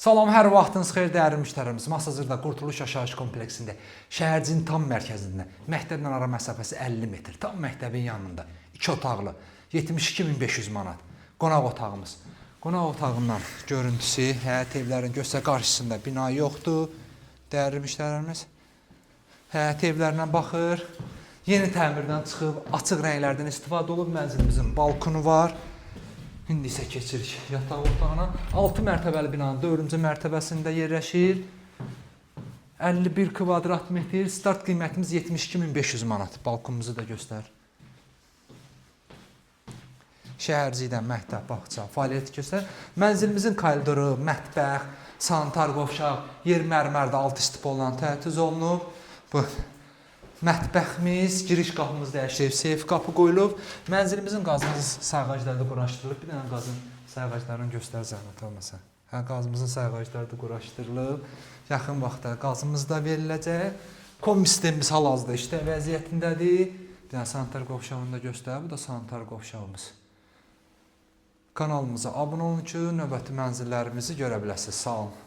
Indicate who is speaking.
Speaker 1: Salam, hər vaxtınız xeyir dəyərli müştərimiz. Masazırda Qurtuluş Yaşayış Kompleksində, şəhərcinin tam mərkəzində, məktəblə ara məsafəsi 50 metr, tam məktəbin yanında, 2 otaqlı, 72500 manat. Qonaq otağımız. Qonaq otağından görüntüsü, həyət evlərin göstər qarşısında bina yoxdur. Dəyərli müştərimiz. Həyət evlərinə baxır. Yeni təmirdən çıxıb, açıq rənglərdən istifadə olub. Mənzilimizin balkonu var. İndi isə keçirik yataq otağına. 6 mərtəbəli binanın 4-cü mərtəbəsində yerləşir. 51 kvadrat metr. Start qiymətimiz 72500 manat. Balkonumuzu da göstər. Şəhərcikdən məktəb, bağça fəaliyyət göstərir. Mənzilimizin koridoru, mətbəx, sanitar qovşaq, yer mərmərdə alt istipolla təchiz olunub. Bu mətbəximiz, giriş qapımız dəyişdirilib, seyf qapı qoyulub. Mənzilimizin qazımız sayğacları da quraşdırılıb. Bir dənə qazın sayğaclarını göstər zəhmət olmasa. Hə, qazımızın sayğacları da quraşdırılıb. Yaxın vaxtda qazımız da veriləcək. Kombi sistemimiz hal-hazırda işlə vəziyyətindədir. Bir dənə sanitar qovşağını da göstər. Bu da sanitar qovşağımız. Kanalımıza abunə olun ki, növbəti mənzillərimizi görə biləsiniz. Sağ olun.